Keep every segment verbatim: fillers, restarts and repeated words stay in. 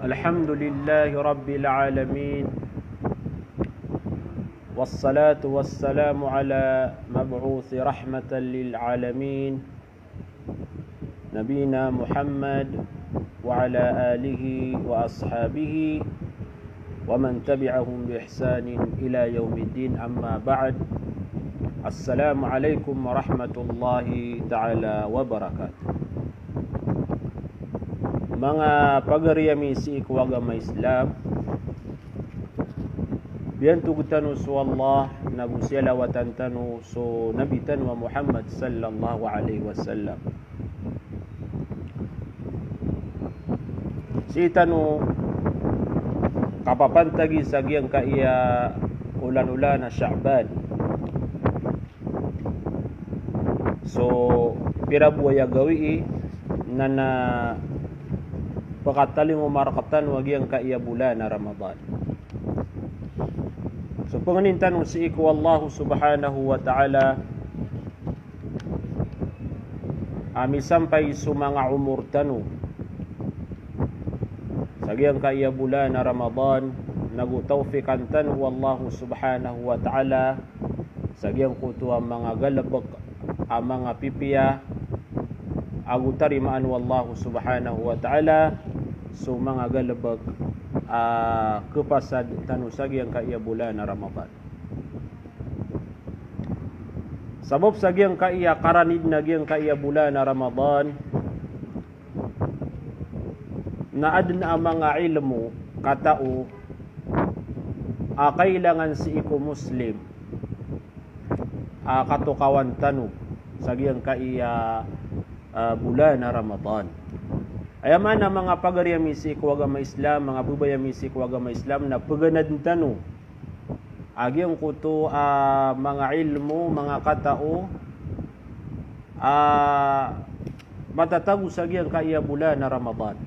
الحمد لله رب العالمين، والصلاة والسلام على مبعوث رحمة للعالمين، نبينا محمد وعلى آله وأصحابه ومن تبعهم بإحسان إلى يوم الدين، أما بعد. السلام عليكم ورحمة الله تعالى وبركاته. Manga pagari ami sii ko agama Islam, biyantog tano so Allah, nago siyalawatan tano so Nabi tano a Muhammad sallallahu alaihi wasallam. Sii tano kapapantagi sa giyangkaya olan-olan a Sha'ban. So pira bo aya gawii na, na pakatalingoma rktano a giyangkaya bolan a Ramadan. So pangnin tano sii ko Allah subhanahu wa ta'ala a misampay so manga omor tano sa giyangkaya bolan a Ramadan, nago tawfiqan tano o Allah subhanahu wa ta'ala sa giyangkoto a manga galbk a manga pipiya, ago tarimaan o Allah subhanahu wa ta'ala so manga galbk a kapasad tano sa giyangkaya bolan a Ramadan. Sabap sa giyangkaya karani dn a giyangkaya bolan a Ramadan, na adn a manga ilmo, katao a kailangan sii ko Muslim a katokawan tano sa giyangkaya, ah, bolan a Ramadan. Aya maana, manga pagari ami sii ko agama Islam, manga babay ami sii ko agama Islam, na pganadn tano a giyangkoto a manga ilmo, manga katao a matatago sa giyangkaya bolan a Ramadan.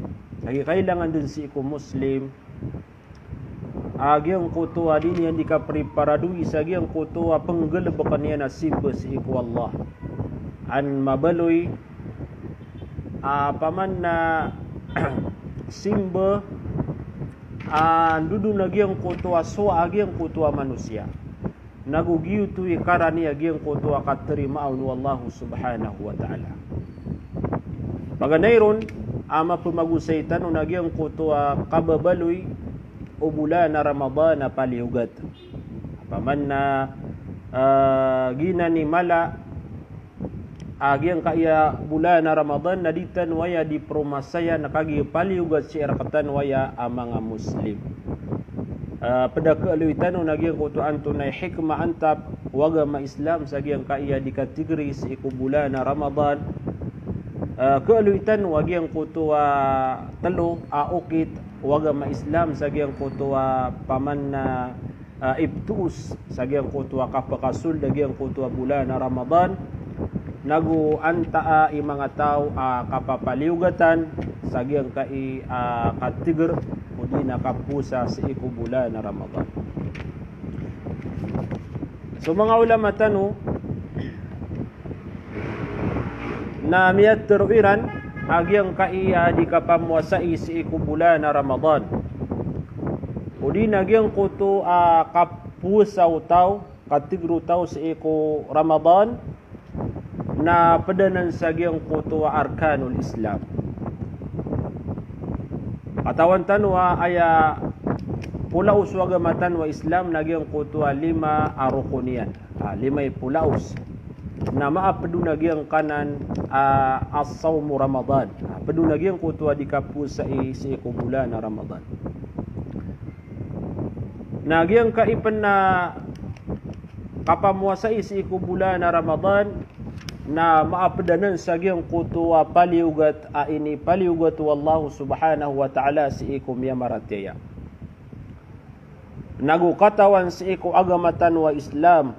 Lagid a kailangan dn sii ko Muslim a giyangkoto a di niyan di kapriparadowi sa giyangkoto a pnggalbkn iyan a simba sii ko Allah. An mabaloy a paman na simba a ndodon a giyangkoto a sowa a giyangkoto a manosiya. Nago giyoto i karani a giyangkoto a katarimaa on o Allah subhanahu wa ta'ala. Paganay ron a mapmagosay tano na giyangkoto a kababaloy o bolan a Ramadan a paliyogat. Paman na, ah, giyanan i mala a giyangkaya bolan a Ramadan na di tano aya di promasaya na kagiya paliyogat sii rktano aya a manga Muslim. Ah, pd a kaaloy tano na giyangkoto antonaa i hikmah antap o agama Islam sa giyangkaya di katigri sii ko bolan a Ramadan. Ah, kaaloy tano a giyangkoto a tlo a okit o agama Islam sa giyangkoto a paman na ah, iptoos sa giyangkoto a kapakasold a giyangkoto a bolan a Ramadan, nago antaa i manga taw a kapapaliyogatan sa giyangkai a katigr odi na kapowasa sii ko bolan a Ramadan. So manga ulama tano, na miyatharo iran a giyangkai a di kapamowasai sii ko bolan a Ramadan, odi na giyangkoto a kapowasa o taw, katigr o taw sii ko Ramadan, na pd anan sa giyangkoto a arkanul Islam. Katawan tano a aya polaos o agama tano a Islam na giyangkoto a lima a rokon iyan. Ah, lima i polaos. Na maapd on a giyangkanan a, as-sawmu Ramadan. Ah, pd on a giyangkoto a di kapowasai sii ko bolan a Ramadan. Na giyangkai pn a kapamowasai sii ko bolan a Ramadan, na maapd anan sa giyangkoto a paliyogat a inipaliyogat o Allah subhanahu wa ta'ala sii ko miyamaratiyaya. Nago katawan sii ko agama tano a Islam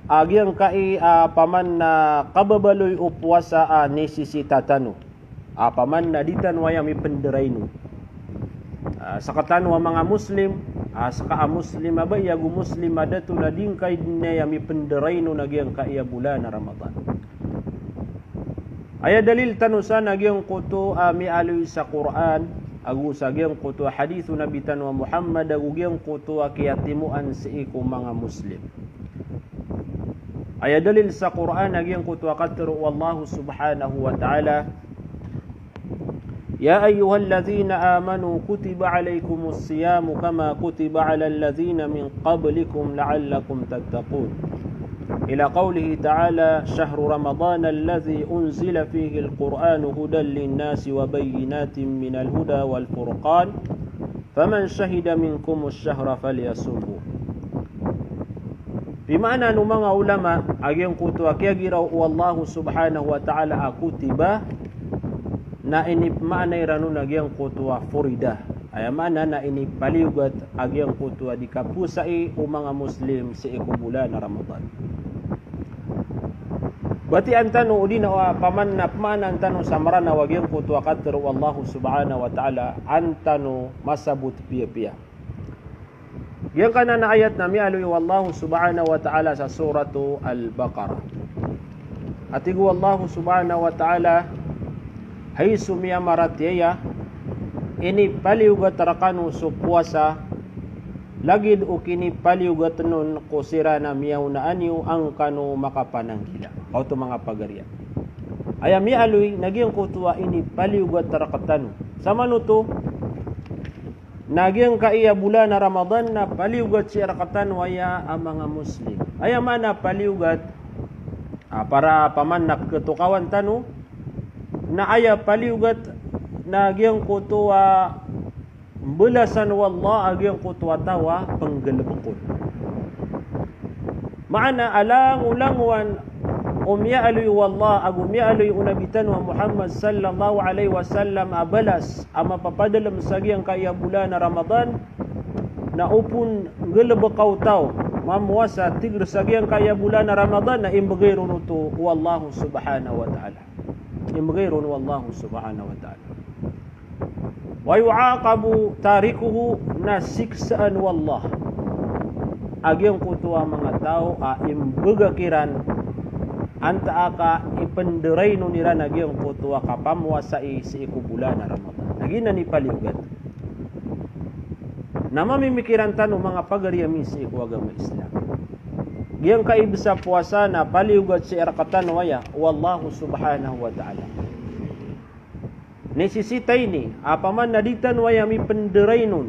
a giyangkai a paman na kababaloy o powasa a nisisita tano. A paman na di tano aya mipndraino. Ah, sktano a manga Muslim, ah, ska a Muslim a bai ago Muslim a dato na di ngkai dn aya mipndraino na giyangkai a bolan a Ramadan. Aya dalil tano san a giyangkoto a miyaaloy sa Qur'an, ago sa giyangkoto a hadith o Nabi tano a Muhammad, ago giyangkoto a kiyatimoan sii ko manga Muslim. Aya dalil sa Qur'an a giyangkoto a katharo o Allah subhanahu wa ta'ala, يا أيها الذين آمنوا كتب عليكم الصيام كما كتب على الذين من قبلكم لعلكم تتقون. إلى قوله تعالى: شهر رمضان الذي أنزل فيه القرآن هدى للناس وبينات من الهدى والفرقان فمن شهد منكم الشهر فليصمه. Pimana o manga ulama a giyangkoto a kiyagiraw o Allah subhanahu wa ta'ala a kutiba, na inipmana iran on a giyangkoto a furida. Aya maana na inipaliyogat a giyangkoto a di kapowasai o manga Muslim sii ko bolan a Ramadan. Batian tano o di na, a, paman-, pmaanaan tano sa Mranaw a giyangkoto a katharo o Allah subhanahu wa ta'ala, an tano masabot piyapiya. Giyangkanan a ayat na miyaaloy o Allah subhanahu wa ta'ala sa Suratu Al-Baqarah. A tig o Allah subhanahu wa ta'ala, hay so miyamaratiyaya, inipaliyogat rkano so powasa, lagid o kinipaliyogat on ko siran a miyaonaan iyo an kano makapananggila. Kaoto manga pagariya. Aya miyaaloy na giyangkoto a inipaliyogat rktano. Samanoto, na giyangkaya bolan a Ramadan na paliyogat sii rktano aya a manga Muslim. Aya maana paliyogat, a, para paman na ketokawan tano, na aya paliyogat na giyangkoto a mbalasan o Allah a giyangkoto a taw a pnggalbk on. Maana a langolangowan o miyaaloy o Allah ago miyaaloy o Nabi tano a Muhammad sallallahu alaihi wasallam a balas a mapapadalm sa giyangkaya bolan a Ramadan, na opama nggalbka o taw mamowasa tig sa giyangkaya bolan a Ramadan na imbgay ron oto o Allah subhanahu wa ta'ala. Imbgay ron o Allah subhanahu wa ta'ala. Wa yu'aqabu tarikuhu, na siksaan o Allah a giyangkoto a manga taw a imbgay kiran antaa ka ipndarainon iran a giyangkoto a kapamowasai sii ko bolan a Ramadan. Na giyanan i paliyogat. Na mamimikiran tano manga pagari ami sii ko agama Islam. Giyangkai bs a powasa na paliyogat sii rktano aya o Allah subhanahu wa ta'ala. Nisisita ini, a paman na di tano aya mipndarainon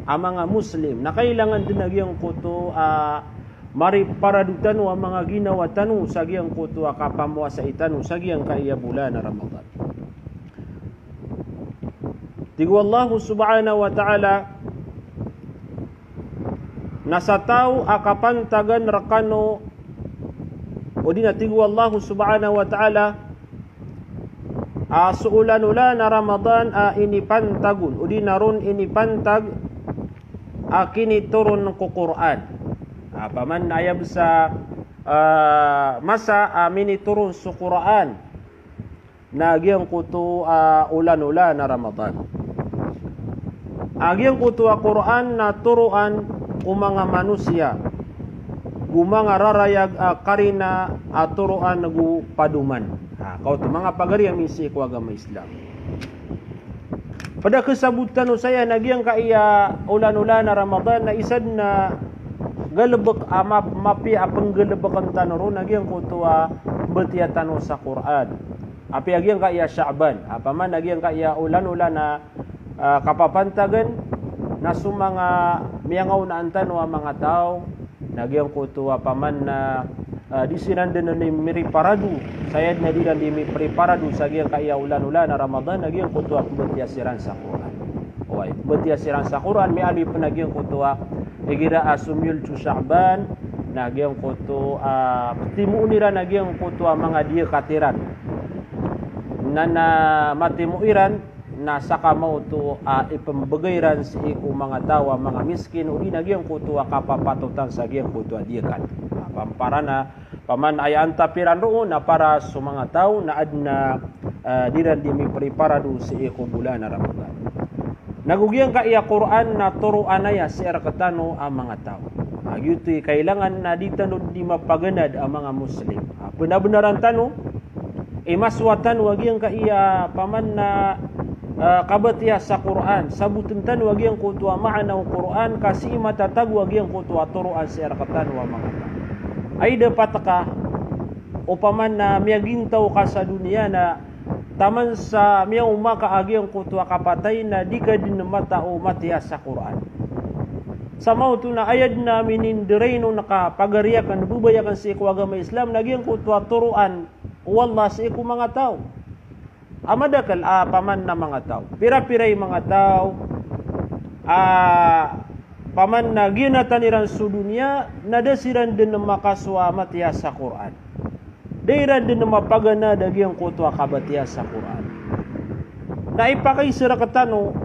a manga Muslim, na kailangan dn a giyangkoto a mariparado tano a manga ginawa tano sa giyangkoto a kapamowasai tano sa giyangkaya bolan a Ramadan. Tig o Allah subhanahu wa ta'ala, na sa taw a kapantagan rkano, odi na tig o Allah subhanahu wa ta'ala, a so olan-olan a Ramadan a inipantag on, odi na ron inipantag a kinitoron ko Qur'an. A paman aya bs a, a, masa a minitoron so Qur'an na giyangkoto a olan-olan a Ramadan. A giyangkoto a Qur'an na toroan ko manga manosiya go manga rarayag a karina a toroan go padoman. A, kaoto manga pagari ami sii ko agama Islam. Pd a kasabot tano saya na giyangkaya olan-olan a Ramadan na isa dn a galbk a map-, mapiya a pnggalbkn tano ron na giyangkoto a mbatiya tano sa Qur'an. Apiya giyangkaya Sha'ban, a paman na giyangkaya olan-olan a, a, kapapantagan, na so manga miyangaonaan tano a manga taw, na giyangkoto a paman na, a, di siran dn ini miriparado, saya dn a di ran di mipriparado sa giyangkaya olan-olan a Ramadan, na giyangkoto a pmbatiya siran sa Qur'an. Oway, pmbatiya siran sa Qur'an, miyaaloy pn a giyangkoto a igira a somiyolod so Sha'ban, na giyangkoto a ptimoon iran a giyangkoto a manga diyakat iran. Na, na matimo iran, na sakamaoto a ipmbgay iran sii ko manga taw a manga miskin, odi na giyangkoto a kapapatotan sa giyangkoto a diyakat. A, pampara na, paman aya antap iran roo na para so manga taw na adn a, a, di ran di mipriparado sii ko bolan a Ramadan. Na go giyangkaya Qur'an na toroan aya sii rktano a manga taw. A, giyoto i kailangan na di tano di mapaganad a manga Muslim. A, pnabnaran tano Imasowa tano a giyangkaya paman na, ah, kabatiya sa Qur'an. Sabotn tano a giyangkoto a maana o Qur'an, ka sii matatago a giyangkoto a toroan sii rktano a manga taw. Ay dapat ka, opama na miyagintaw ka sa doniya na taman sa miyaoma ka a giyangkoto a kapatay na di ka dn matao matiya sa Qur'an. Sa maoto na aya dn a minindiraynon ka pagari akn, babay akn sii ko agama Islam na giyangkoto a toroan o Allah sii ko manga taw. A madakl a paman na manga taw. Pira-pira i manga taw a paman na giyanatan iran so doniya na da siran dn makasowa matiya sa Qur'an. Da iran dn mapaganad a giyangkoto a kabatiya sa Qur'an. Na ipakaiza rktano,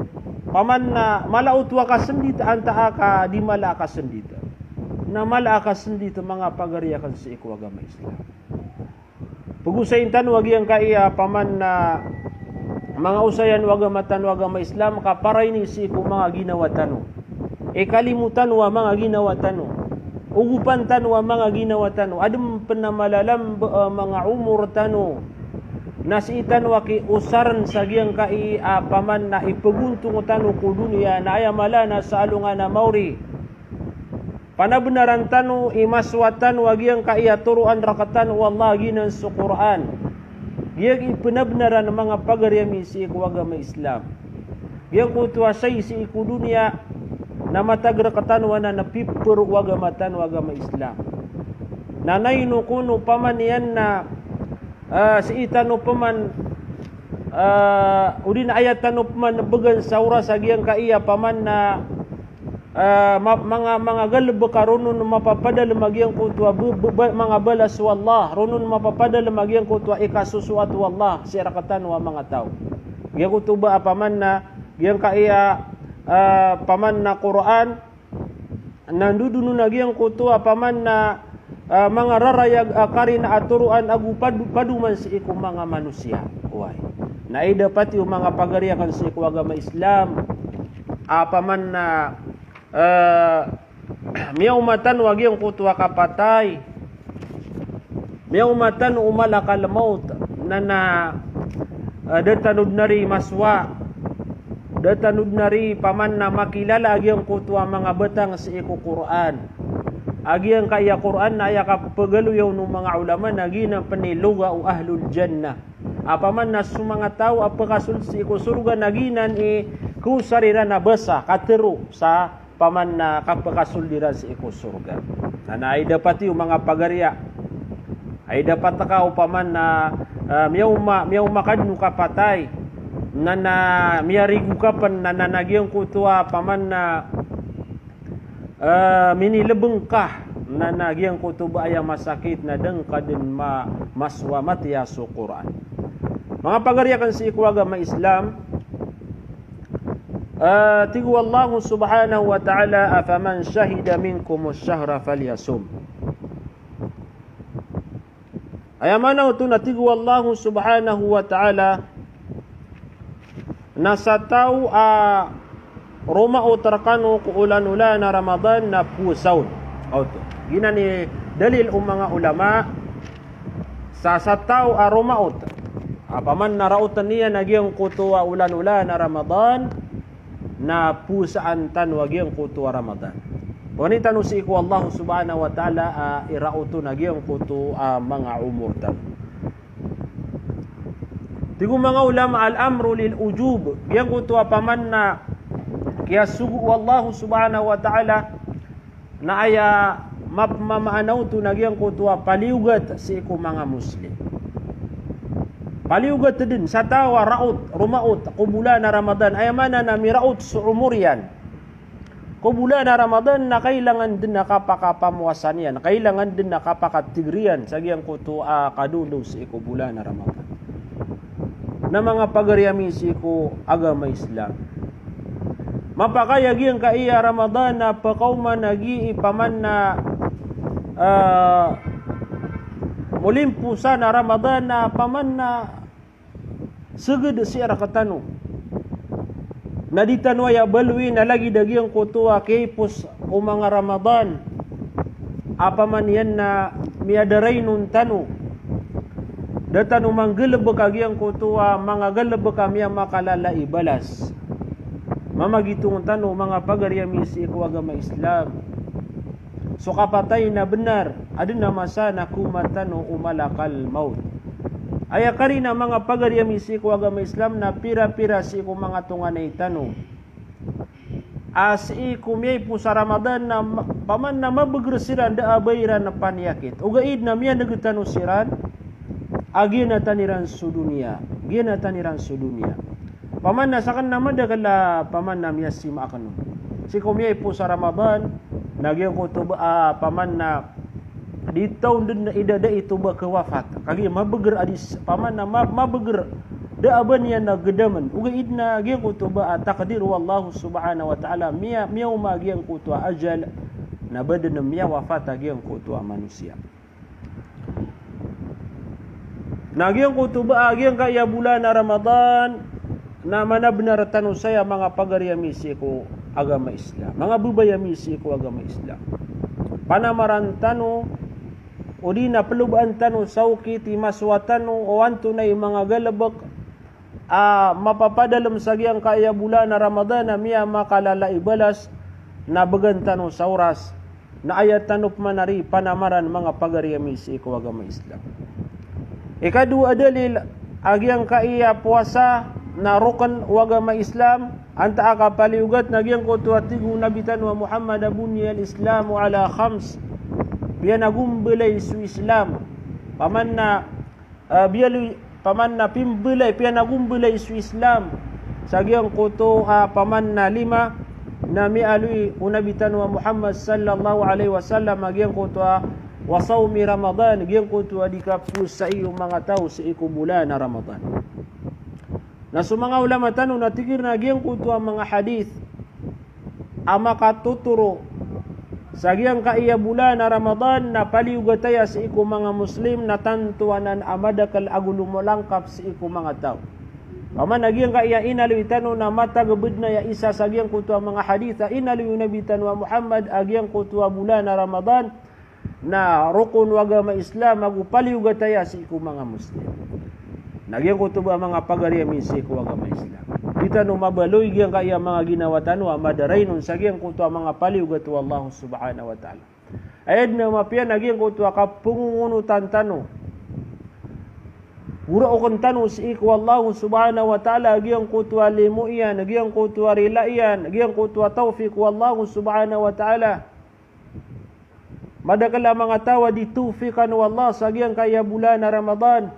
paman na mala oto a kasndit antaa ka di mala a kasndit. Na mala a kasndit, manga pagari akn sii ko agama Islam. Pagosayin tano a giyangkaya paman na manga osayan o agama tano a agama Islam, ka para ini sii ko manga ginawa tano. Ikalimo tano a manga ginawa tano. Ogopan tano a manga ginawa tano. Adn pn a malalamb a manga omor tano na sii tano a kiosarn sa giyangkaya paman na ipagontong tano ko doniya na aya mala na sa alongan a maori. Panabnaran tano, imasowa tano a giyangkaya toroan rktano o Allah a giyanan so Qur'an. Giyangkai pnabnaran, manga pagari ami sii ko agama Islam. Giyangkoto a sii sii ko doniya na matag rktano anan a pipr o agama tano a agama Islam. Na naino kon opama niyan na, ah, sii tano pman, ah, odi na aya tano pman bgan sa oras a giyangkaya paman na, ah, ma-, manga, manga galbk a ron on mapapadalm a giyangkoto a b-, b-, ba-, manga balas o Allah, ron on mapapadalm a giyangkoto a ikasosoat o Allah sii rktano a manga taw. Giyangkoto ba a paman na, giyangkaya, ah, paman na Qur'an, na ndodonon a giyangkoto a paman na, ah, manga rarayag a karina a toroan ago pad-, padoman sii ko manga manosiya. Oway. Na aya dapat iyo, manga pagari akn sii ko agama Islam, a paman na, ah, miyaoma tano a giyangkoto a kapatay. Miyaoma tano o malakal mawt na, na, ah, da tano dn ari masowa. Da tano dn ari paman na makilala a giyangkoto a manga batang sii ko Qur'an. A giyangkaya Qur'an na aya kapagaloya on o manga ulama na giyanan pn i loga o ahlul jannah. A paman na so manga taw a pkasold sii ko sorga na giyanan i kosar iran a basa, katharo sa paman na kapkasold iran sii ko sorga. Na, na aya dapat iyo, manga pagari a, aya dapat ka opama na, ah, miyaoma, miyaoma ka dn o kapatay, na, na miyarigo ka pn, na, na, na giyangkoto a paman na, ah, minilbng ka, na, na giyangkoto ba aya masakit na da ngka dn ma-, masowa matiya so Qur'an. Manga pagari akn sii ko agama Islam, Ah, tig o Allah subhanahu wa ta'ala, "Faman shahida minkumu shahra falyasum." Aya maana oto na tig o Allah subhanahu wa ta'ala, na sa taw a romaot rkano ko olan-olan a Ramadan na powasa on. Oto. Giyanan i dalil o manga ulama, sa, sa taw a romaot, a paman na raotn iyan a giyangkoto a olan-olan a Ramadan, na powasaan tano a giyangkoto a Ramadan. Pangni tano sii ko Allah subhanahu wa ta'ala a iraot on a giyangkoto a manga omor tano. Tig o manga ulama, al-amru lil-wujub, giyangkoto a paman na kiyasogo o Allah subhanahu wa ta'ala, na aya map-, mamaana oto na giyangkoto a paliyogat sii ko manga Muslim. Paliyogat dn sa taw a raot, romaot ko bolan a Ramadan. Aya maana na miraot so omor iyan ko bolan a Ramadan na kailangan dn a kapakapamowasa niyan, kailangan dn a kapakatigr iyan sa giyangkoto a kadondaw sii ko bolan a Ramadan. Na manga pagari ami sii ko agama Islam, mapakay a giyangkaya Ramadan na pkaoma na gii paman na, ah, molimposan a Ramadan na paman na sgd sii rktano. Na di tano aya baloy na lagid a giyangkoto a kiyaipos o manga Ramadan a paman iyan na miyadaraynon tano. Da tano manggalebek a giyangkoto a manga galebek a miyamakalala i balas. Mamagitong tano manga pagari ami sii ko agama Islam. So kapatay na benar, aden a masa na komat tano o malakal maut. Aya karina manga pagari ami sii ko agama Islam na pira-pira sii ko manga tonganay tano a sii ko miyaipos a Ramadan na ma-, paman na mabeger siran da a ba iran paniyakit. Ogaid na miyaneg tano siran a giyanatan iran so doniya. Giyanatan iran so doniya. Paman na saken na madakel a paman na miyasima aken on. Sii ko miyaipos a Ramadan, na giyangkoto ba, ah, paman na di taon den i da da ito ba kawafat. Kagiya mabeger a di s-, paman na ma-, mabeger da a ba niyan a gedamen. Ogaid na giyangkoto ba a takdir o Allah subhanahu wa ta'ala, miya-, miyaoma giyangkoto a ajal, na ba den miyawafat a giyangkoto a manosiya. Na giyangkoto ba a giyangkaya bolan a Ramadan, na manabenar tano saya manga pagari ami sii ko agama Islam. Manga bebay ami sii ko agama Islam. Panamaran tano, odi na pelobaan tano sa okit i masowa tano o antonaa i manga galebek a mapapadalem sa giyangkaya bolan a Ramadan a miyamakalala i balas, na began tano sa oras, na aya tano peman ari panamaran manga pagari ami sii ko agama Islam. Ikadowa a dalil a giyangkaya powasa na roken o agama Islam, antaa a kapaliyogat na giyangkoto a tig o Nabi tano a Muhammad a buniyal Islamu ala khams. Piyanagombelay so Islam. Paman na, ah, biyaloy, paman na pimbelay, piyanagombelay so Islam sa giyangkoto a, ah, paman na lima, na miyaaloy o Nabi tano a Muhammad sallallahu alaihi wasallam a giyangkoto a, ah, wa sawmi Ramadan, giyangkoto a, ah, di kapowasai o manga taw sii ko bolan a Ramadan. Na so manga ulama tano na tig iran a giyangkoto a manga hadith a makatotoro sa giyangkaya bolan a Ramadan na paliyogat aya sii ko manga Muslim na tanto anan a madakel a golomolangkap sii ko manga taw. Paman a giyangkaya inaloy tano na matagabed na aya isa sa giyangkoto a manga hadith a inaloy o Nabi tano a Muhammad a giyangkoto a bolan a Ramadan na rokon o agama Islam ago paliyogat aya sii ko manga Muslim. Na giyangkoto ba manga pagari ami sii ko agama Islam, di tano mabaloy giyangkaya manga ginawa tano a madarainon sa giyangkoto a manga paliyogat o Allah subhanahu wa ta'ala. Aya den a mapiya na giyangkoto a kapengongonotan tano, goraoken tano sii ko Allah subhanahu wa ta'ala, giyangkoto a limo iyan, giyangkoto a rila iyan, giyangkoto a tawfik o Allah subhanahu wa ta'ala. Madakel a manga taw a di tawfikan o Allah sa giyangkaya bolan a Ramadan.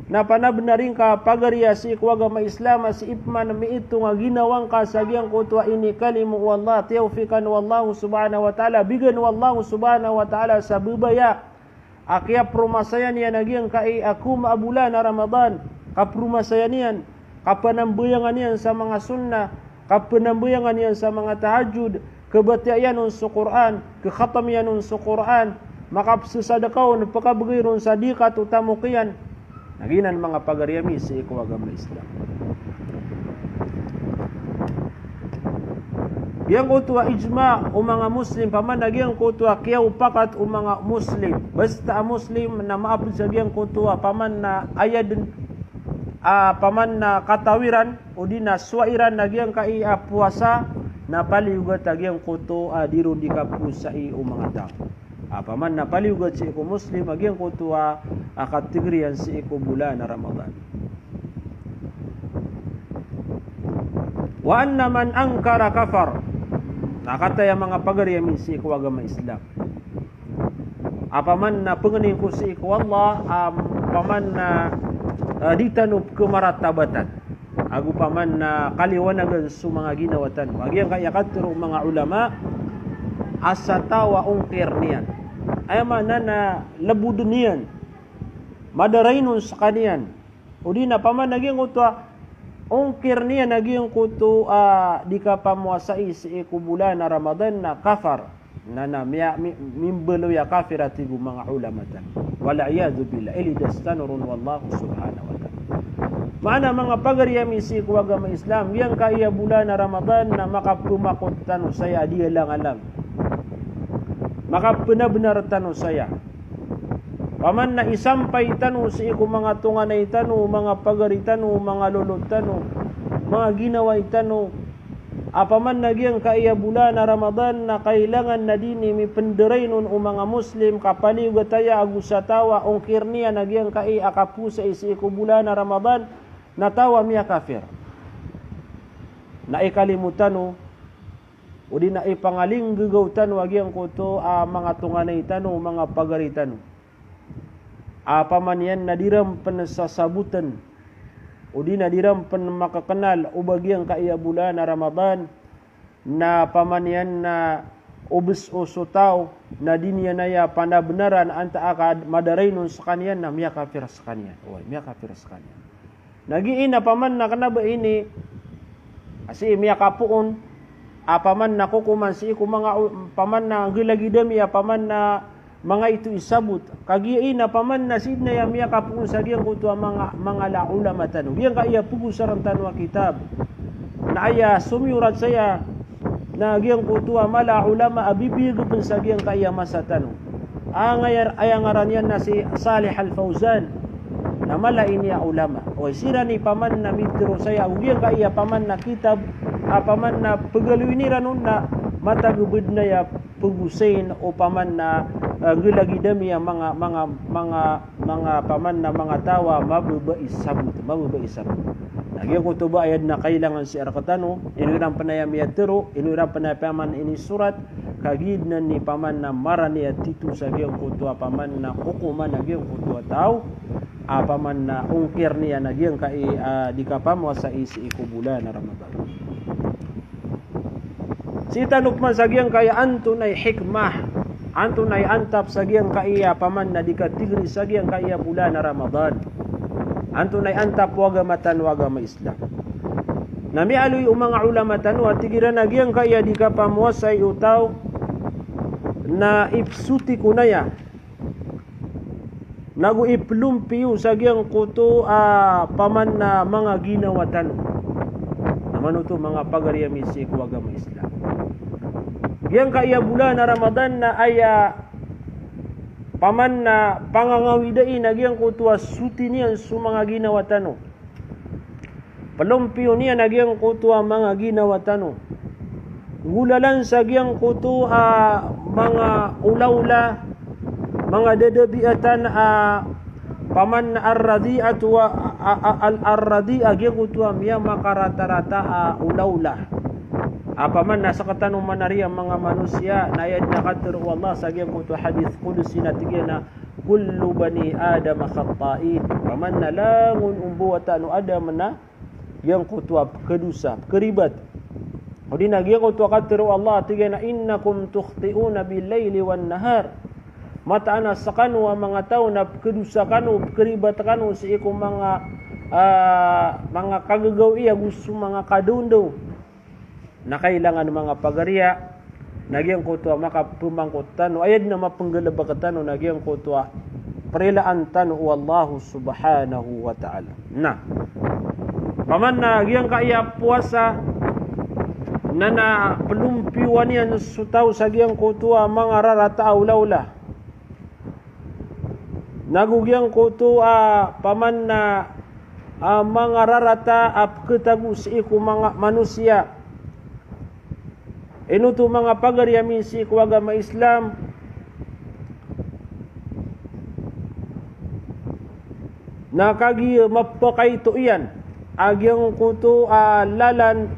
Na panabenar ingka pagari a sii ko agama Islam a sii peman miitong a ginawa ngka sa giyangkoto a inikalimo o Allah, tiyawfikan o Allah subhanahu wa ta'ala, bigan o Allah subhanahu wa ta'ala sa bebaya a kiyapromasaya niyan a giyangkai a koma a bolan a Ramadan, kapromasaya niyan, kapanambayangan iyan sa manga sunnah, kapanambayangan iyan sa manga tahajjud, kabatiya iyan on so Qur'an, kakhatam iyan on so Qur'an, makapsesadaka on, pakabegay ron sa dikat o tamok iyan. Na giyanan manga pagari ami sii ko agama Islam. Giyangkoto a ijma o manga Muslim, paman na giyangkoto a kiyaopakat o manga Muslim. Basta a Muslim na maaped sa giyangkoto a paman na aya den, a paman na kataw iran, odi na sowa iran a giyangkai a powasa, na paliyogat a giyangkoto a di ron di kapowasai o manga taw. A paman na paliyogat sii ko Muslim a giyangkoto a, a kategori iyan sii ko bolan a Ramadan. Wa anna man ankara kafar. Na kataya manga pagari ami sii ko agama Islam. A paman na pengening ko sii ko Allah, a paman na, eh, di tano kemaratabatan. Ago paman na kaliwanagan so manga ginawa tano. A giyangkaya katero o manga ulama, a sa taw a ongkir niyan. Aya maana na leboden iyan. Madarainon sekaniyan. Odi na paman a giyangkoto a ongkir niyan a giyangkoto a di kapamowasai sii ko bolan a Ramadan na kafar. Na, na miya-, mi-, mimbaloy a kafir a tig o manga ulama tano. Wal iyadhu billah, ilidas tano ron o Allah subhanahu wa ta'ala. Maana manga pagari ami sii ko agama Islam, giyangkaya bolan a Ramadan na makapemakot tano saya a di alang-alang. Makapenabenar tano saya. Paman na isampay tano sii ko manga tonganay tano, manga pagari tano, manga lolot tano, manga ginawai tano, a paman na giyangkaya bolan a Ramadan na kailangan na di niyan mipndarainon o manga Muslim, kapaliyogataya ago sa taw a ongkir iyan a giyangkai a kapowasa sii ko bolan a Ramadan, na taw a miyakafir. Na ikalimo tano, odi na ipangalinggegaw tano a giyangkoto a manga tonganay tano, manga pagari tano, a paman iyan na di ran pn sasabotn, odi na di ran pn makaknal o ba giyangkaya bolan a Ramadan, na paman iyan na obs o so taw na di niyan aya panabnaran antaa ka madarainon skaniyan na miyakafir skaniyan. Oway, miyakafir skaniyan. Na giya na paman na kna ba ini a sii miyakapoon a paman na kokoman sii ko manga, paman na nggalagid ami a paman na manga ito i sabot. Kagiya na paman na sii dn aya miyakapoon sa giyangkoto a manga, manga la ulama tano. Giyangkaya pgosaran tano a kitab na aya somiyorat saya na giyangkoto a mala a ulama a bibiyag pn sa giyangkaya masa tano. Angayar, aya ngaran iyan na si Salih Al-Fawzan. Na mala ini a ulama. Oway, siran i paman na mitharo saya ago giyangkaya paman na kitab a paman na pgaloyin iran on na matag bd na aya pgosayn o paman na, ah, nggalagid ami a manga, manga, manga, manga paman na manga taw a mababa i sabot, mababa i sabot. Na giyangkoto ba aya dn a kailangan sii rktano, ino iran pn aya miyatharo, ino iran pn aya paman inisorat, kagiya dn i paman na marani a tito sa giyangkoto a paman na kokoman a giyangkoto a taw a paman na ongkir iyan a giyangkai, ah, di kapamowasa sii ko bolan a Ramadan. Sii tano pman sa giyangkaya antonaa i hikmah, antonaa i antap sa giyangkaya paman na di katigri sa giyangkaya bolan a Ramadan. Antonaa i antap o agama tano a agama Islam. Na miyaaloy o manga ulama tano a tig iran a giyangkaya di kapamowasa o taw na ipsoti ko naya nago iplompiyo sa giyangkoto a paman na manga ginawa tano. Na manoto manga pagari ami sii ko agama Islam. Giyangkaya bolan a Ramadan na aya paman na pangangawidai na giyangkoto a soti niyan so manga ginawa tano. Plompiyon iyan a giyangkoto a manga ginawa tano. Nggolalan sa giyangkoto a manga olaola, manga dadabiatan a paman na ar-radhi'atu wa, a, a, al-, ar-radhi'ah, giyangkoto a miyamakaratarata a olaola. A paman na sktano man ari a manga manosiya, na aya dn a katharo o Allah sa giyangkoto a hadith qudsi na tig iyan a, "Kullu bani Adama khatta'in." Paman na langon o mbawataan o Adam na giyangkoto a pkhadosa, pkharibat. Odi na giyangkoto a katharo o Allah, tig iyan a, "Innakum tukhti'una bil-layli wan-nahar." Mataan a skano a manga taw na pkhadosa kano, pkharibat kano sii ko manga, ah, manga kagagawii ago so manga kadaondaw. Na kailangan manga pagariya, na giyangkoto a makapmangkot tano, aya dn a mapnggalbk tano, na giyangkoto a prilaan tano o Allah subhanahu wa ta'ala. Na paman na giyangkaya powasa na, na plompiyowan iyan so taw sa giyangkoto a manga rarata a olaola. Nago giyangkoto a paman na, ah, manga rarata a pkhatago sii ko manga manosiya. Ino oto manga pagari ami sii ko agama Islam, na kagiya mapakaito iyan a giyangkoto a lalan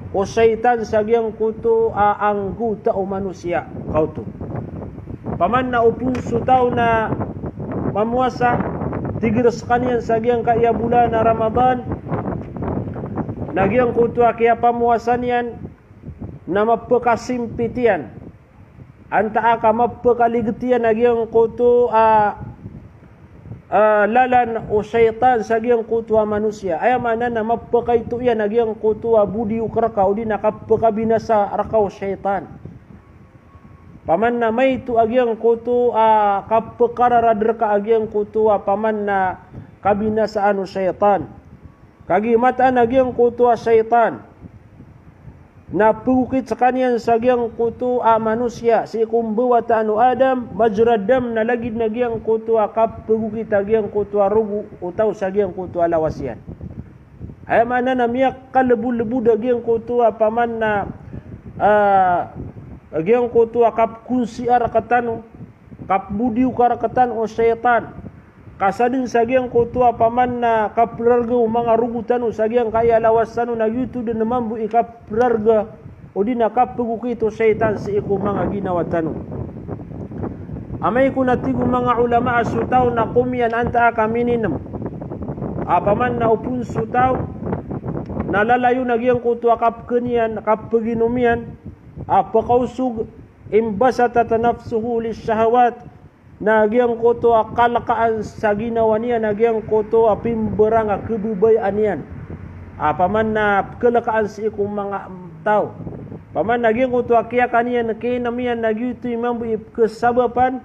o shaytan sa giyangkoto a anggota o manosiya. Kaoto, paman na opama so taw na mamowasa, tigr skaniyan sa giyangkaya bolan a Ramadan, na giyangkoto a kiyapamowasa niyan na mapakasimpit iyan antaa ka mapakaligit iyan a giyangkoto a, ah, lalan o shaytan sa giyangkoto a manosiya. Aya maana na mapakaito iyan a giyangkoto a bodi o krka odi na kapakabinasa rka o shaytan. Paman na maito a giyangkoto a kapakararad rka a giyangkoto a paman na kabinasaan o shaytan. Kagiya mataan a giyangkoto a shaytan na pegokit sekaniyan sa giyangkoto a manosiya, sii ko mbawataan o Adam, majra dam, na lagid na giyangkoto a kapegokit a giyangkoto a rogo o taw sa giyangkoto a lawas iyan. Aya maana na miyakalebolebod a giyangkoto a paman na, ah, giyangkoto a kapkonsiya rektano, kapbodiyoka rektano o shaytan. Ka sadn sa giyangkoto a paman na kaprarga o manga rogo tano sa giyangkaya lawas tano na giyoto den mambo i kaprarga odi na kapegokit o shaytan sii ko manga ginawa tano. Amay ko na tig o manga ulama a so taw na komiyan antaa ka mininem a paman na opon so taw na lalayon a giyangkoto a kapeken iyan, kapeginom iyan, a pekaosog, imbasatat nafsuhu lishahawat, na giyangkoto a kalekaan sa ginawa niyan a giyangkoto a pimbarang a kebebayaan iyan. A paman na pekelekaan sii ko manga taw. Paman na giyangkoto a kiyakan iyan, kiyainam iyan na giyoto i mambo i pekesabapan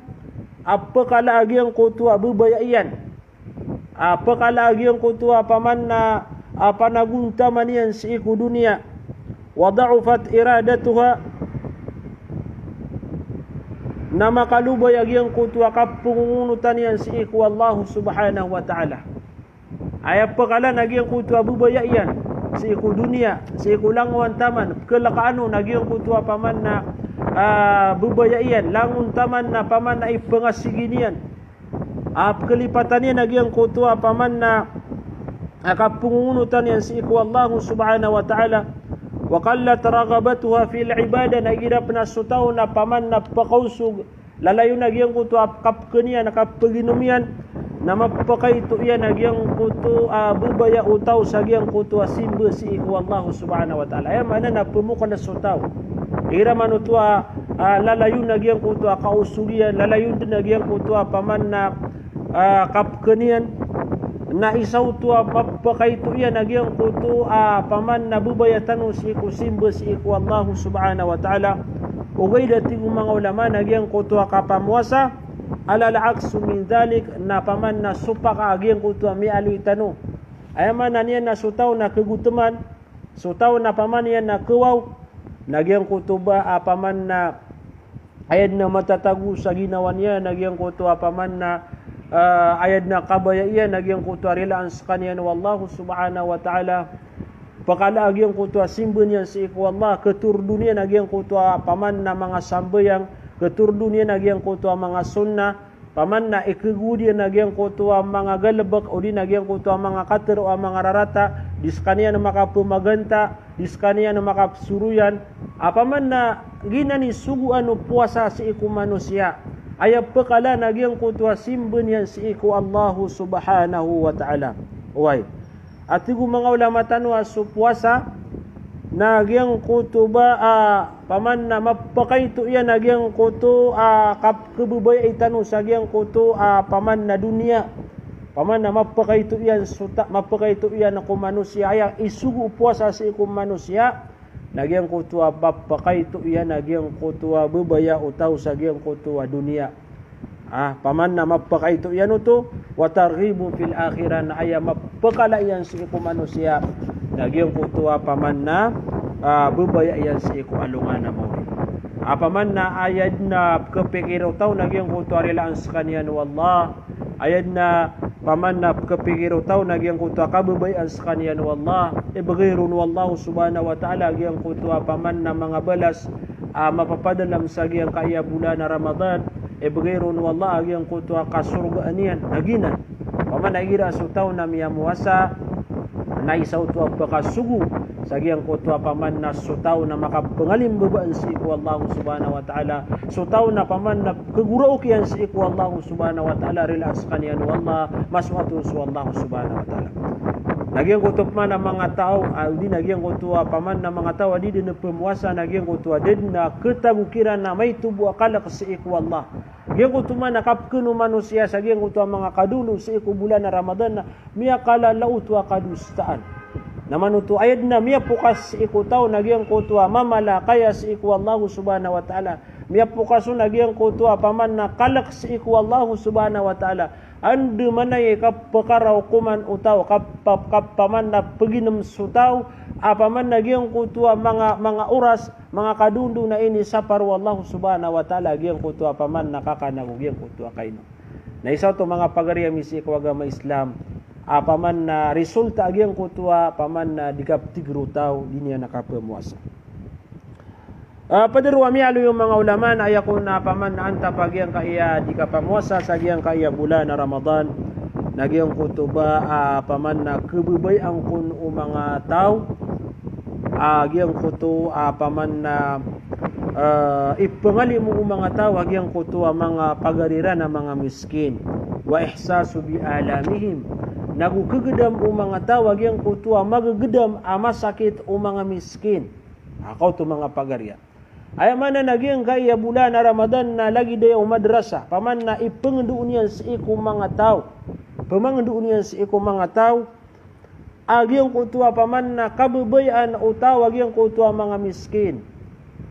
a pekala a giyangkoto a bebaya iyan. A pekala a giyangkoto a paman na, a panagontaman iyan sii ko doniya. Wa da'ufat iradatuha, na makalobay a giyangkoto a kapengongonotan iyan sii ko Allah subhanahu wa ta'ala. Aya pekala na giyangkoto a bebaya iyan sii ko doniya, sii ko langowan taman, pekelekaan on a giyangkoto a paman na, ah, bebaya iyan, langon taman na paman na ipengasigi niyan. A pekelipatan iyan a giyangkoto a paman na, a kapengongonotan iyan sii ko Allah subhanahu wa ta'ala. Wa qallat raghabatuha fil ibadah, na igira pen a so taw na paman na pekaosog, lalayon a giyangkoto a kapeken iyan, a kapeginom iyan, na mapekaito iyan a giyangkoto a bebaya o taw sa giyangkoto a simba sii ko Allah subhanahu wa ta'ala. Aya maana na pemokeles so taw. Igira manoto a, a, lalayon a giyangkoto a kaosog iyan, lalayon den a giyangkoto a paman na, a, kapeken iyan, na isa oto a mapekaito iyan a giyangkoto a paman na bebaya tano sii ko simba sii ko Allah subhanahu wa ta'ala. Ogaid a tig o manga ulama na giyangkoto a kapamowasa, alal aksu min dhalik, na paman na sopak a giyangkoto a miyaaloy tano. Aya maana niyan na so taw na kegoteman, so taw na paman iyan na kewaw, na giyangkoto ba a paman na aya den a matatago sa ginawa niyan a giyangkoto a paman na, ah, aya den a kabaya iyan a giyangkoto a rilaan sekaniyan o Allah subhanahu wa ta'ala. Pekala a giyangkoto a simba niyan sii ko Allah, ketordo niyan a giyangkoto a paman na manga sambayang, ketordo niyan a giyangkoto a manga sunnah, paman na ikegowad iyan a giyangkoto a manga galebek, odi na giyangkoto a manga katero a manga rarata, di sekaniyan makapemaganta, di sekaniyan makapesoroyan, a paman na giyanan i sogoan o powasa sii ko manosiya. Aya pekala na giyangkoto a simba niyan sii ko Allah subhanahu wa ta'ala. Oway. A tig o manga ulama tano a so powasa, na giyangkoto ba, a, paman na mapekaito iyan a giyangkoto a kap-, kebebayai tano sa giyangkoto a paman na doniya. Paman na mapekaito iyan so ta-, mapekaito iyan ko manosiya. Aya isogo o powasa sii ko manosiya, na giyangkoto a mapekaito iyan a giyangkoto a bebaya o taw sa giyangkoto a doniya. Ah, paman na mapekaito iyan oto, wa targhibun fil akhirah, na aya mapekala iyan sii ko manosiya, na giyangkoto a paman na, ah, bebaya iyan sii ko alongan a mawri. Ah, paman na aya den a kepikir o taw na giyangkoto a rilaan sekaniyan o Allah. Aya den a paman na kepikir o taw na giyangkoto a kabebayaan sekaniyan o Allah. Ibegay ron o Allah subhanahu wa ta'ala giyangkoto a paman na manga balas a mapapadalem sa giyangkaya bolan a Ramadan, ibegay ron o Allah a giyangkoto a kasorgaan iyan, na giyanan. Paman na igira so taw na miyamowasa, na isa oto a pekasogo sa giyangkoto a paman na so taw na makapengalimbabaan sii ko Allah subhanahu wa ta'ala, so taw na paman na kegoraok iyan sii ko Allah subhanahu wa ta'ala, rilaan sekaniyan o Allah, masoat on so Allah subhanahu wa ta'ala. Na giyangkoto paman a manga taw, a, odi na giyangkoto a paman na manga taw a di den pemowasa na giyangkoto a da den a ketago kiran a maito bo a kalek sii ko Allah. Giyangkoto man a kapeken o manosiya sa giyangkoto a manga kadolo sii ko bolan a Ramadan na miyakalala oto a kadosaan. Na manoto aya den a miyapokas sii ko taw na giyangkoto a mamalakaya sii ko Allah subhanahu wa ta'ala. Miyapokas on a giyangkoto a paman na kalek sii ko Allah subhanahu wa ta'ala. Andamanaya i kapekaraokoman o taw, kap-, kap-, paman na peginem so taw, a paman na giyangkoto a manga, manga oras, manga kadondo na inisapar o Allah subhanahu wa ta'ala a giyangkoto a paman na kakan ago giyangkoto a kainom. Na isa oto manga pagari ami sii ko agama Islam a paman na resulta a giyangkoto a paman na di kaptiger o taw di niyan kapamowasa. Ah, pd roo a miyaaloy o manga ulama na aya kon a paman na antap a giyangkaya di kapamowasa sa giyangkaya bolan a Ramadan, na giyangkoto ba a paman na khababayaan kon o manga taw a giyangkoto a paman na, ah, ipangalimo o manga taw a giyangkoto a manga pagari ran a manga miskin. Wa ihsasu bi alamihim. Nago khagedam o manga taw a giyangkoto a magegedam a masakit o manga miskin. A kaoto manga pagari a. Aya maana na giyangkaya bolan a Ramadan na lagid aya o madrasa. Paman na ipangendoon iyan sii ko manga taw. Pamangendoon iyan sii ko manga taw a giyangkoto a paman na khababayaan o taw a giyangkoto a manga miskin.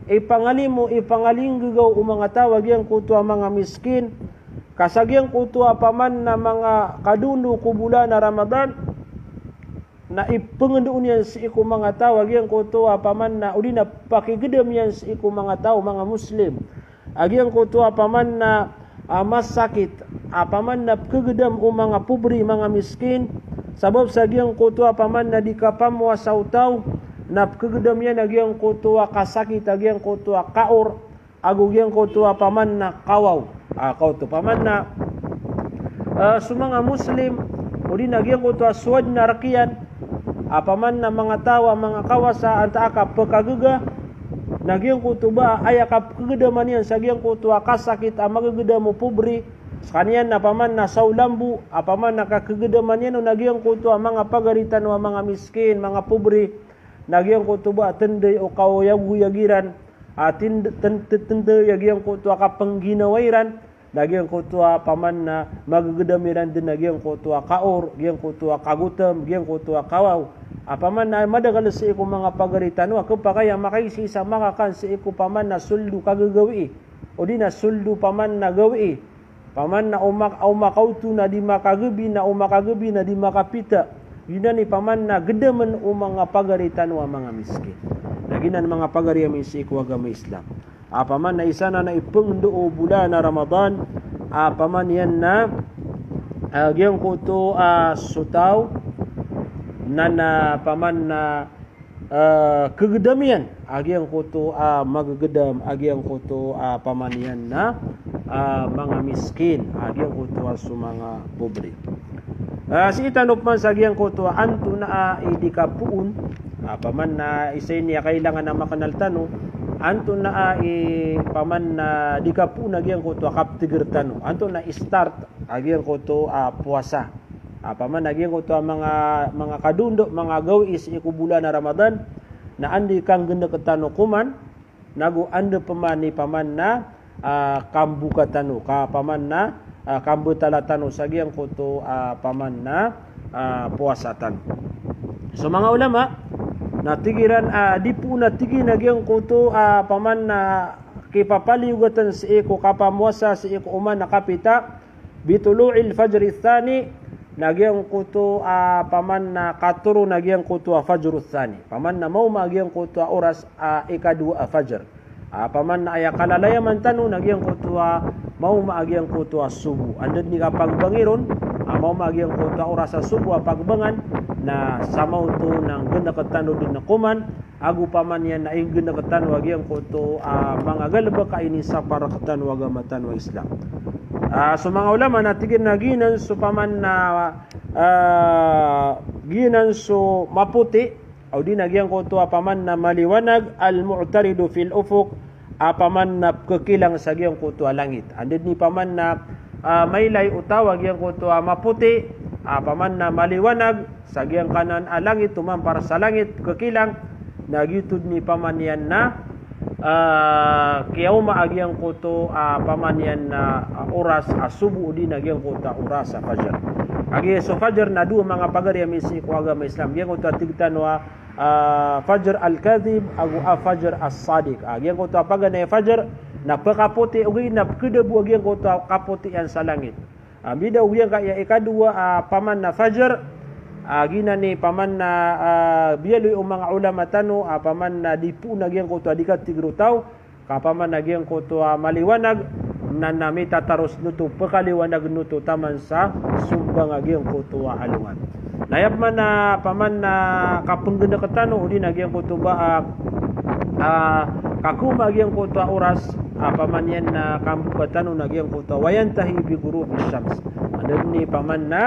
Ipangalimo, ipangalinggagaw o manga taw a giyangkoto a manga miskin. Ka sa giyangkoto a paman na manga kadondo ko bolan a Ramadan na ipangendoon iyan sii ko manga taw a giyangkoto a paman na, odi na pakigedam iyan sii ko manga taw, manga Muslim. A giyangkoto a paman na, ah, masakit, a paman na pkhagedam o manga pobri, manga miskin, sabap sa giyangkoto a paman na di kapamowasa o taw, na pkhagedam iyan a giyangkoto a kasakit, a giyangkoto a kaor, ago giyangkoto a paman na kawaw. A kaoto paman na, ah, so manga Muslim, odi na giyangkoto a so adn a rk iyan, a paman na manga taw a manga kawasa antaa ka pkhagaga, na giyangkoto ba aya kapkhagedaman iyan sa giyangkoto a kasakit a magegedam o pobri, skaniyan na paman na saw lambo, a paman na kakhagedaman iyan on a giyangkoto a manga pagari tano a manga miskin, manga pobri, na giyangkoto ba tnday o kaoyagoyag iran, a tin-, tin-, tin-, tnday a giyangkoto a kapngginawai ran, na giyangkoto a paman na magegedam iran dn a giyangkoto a kaor, giyangkoto a kagotam, giyangkoto a kawaw. A paman na madakel sii ko manga pagari tano a khapakay a makaisa-isa makakan sii ko paman na soldo kagagawii, odi na soldo paman na gawii. Paman na o mak-, o makaoto na di makagabi, na o makagabi na di makapita. Giyanan i paman na gedamn o manga pagari tano a manga miskin. Na giyanan manga pagari ami sii ko agama Islam. A paman na isa na na ipngdo o bolan a Ramadan, a paman iyan na, a giyangkoto a so taw, na na paman na, a khagedam iyan a giyangkoto a magegedam, a giyangkoto a paman iyan na, a manga miskin, a giyangkoto a so manga pobri. A sii tano paman sa giyangkoto a antonaa i di kapoon, a paman na isa ini a kailangan a makanal tano, antonaa i paman na di kapoon a giyangkoto a kaptiger tano, antonaa i start a giyangkoto a powasa. A paman na giyangkoto a manga, manga kadondo, manga gawii sii ko bolan a Ramadan, na anda i kanggenek tano koman, nago anda pman i paman na, a, kamboka tano, ka paman na, a, kambatala tano sa giyangkoto a paman na, a, powasa tano. So manga ulama na tig iran a di poon a tig iyan a giyangkoto a paman na kipapaliyogatn sii ko kapamowasa sii ko oman a kapita, bitulu'il fajri thani, na giyangkoto a paman na katoron a giyangkoto a fajru thani. Paman na maoma a giyangkoto a oras a ikadowa a fajr. A paman na aya kalalayaman tano na giyangkoto a maoma a giyangkoto a sobo. Anda dn i kapagbangii ron a maoma a giyangkoto a oras a sobo a pagbangan, na sa maoto na nggenek tano dn koman, ago paman iyan na inggenek tano a giyangkoto a manga galbk a inisapar rktano a agama tano a Islam. A so manga ulama na tig iran a giyanan so paman na, a, giyanan so mapoti, odi na giyangkoto a paman na maliwanag, al-mu'taridu fil ufuq, a paman na pkhakilang sa giyangkoto a langit. Anda dn i paman na, a, mailay o taw a giyangkoto a mapoti, a paman na maliwanag, sa giyangkanan a langit, tomampar sa langit, pkhakilang, na giyoto dn i paman iyan na, a, kiyaoma a giyangkoto a paman iyan na, a, oras a sobo odi na giyangkoto a oras a fajr. Kagiya so fajr na dowa manga pagari ami sii ko agama Islam. Giyangkoto a tig tano a, a, fajr al-kadhib, ago a fajr as-sadiq. A, giyangkoto a paganay a fajr, na pkhapoti, ogaid na pkhadabo a giyangkoto a kapoti iyan sa langit. A, mbida o giyangkaya ikadowa a paman na fajr, A giyanan i paman na, a, biyaloy o manga ulama tano, a, paman na di poon a giyangkoto a di katigr o taw, ka paman na giyangkoto a maliwanag, na, na mitataros noto, pkaliwanag noto taman sa sombang a giyangkoto a alongan. Na aya paman na, paman na kapnggnk tano, odi na giyangkoto ba, a, a, kakoma a giyangkoto a oras, a, paman iyan na kamboka tano na giyangkoto a wa yantahi bi ghurubi shams. Anda dn i paman na,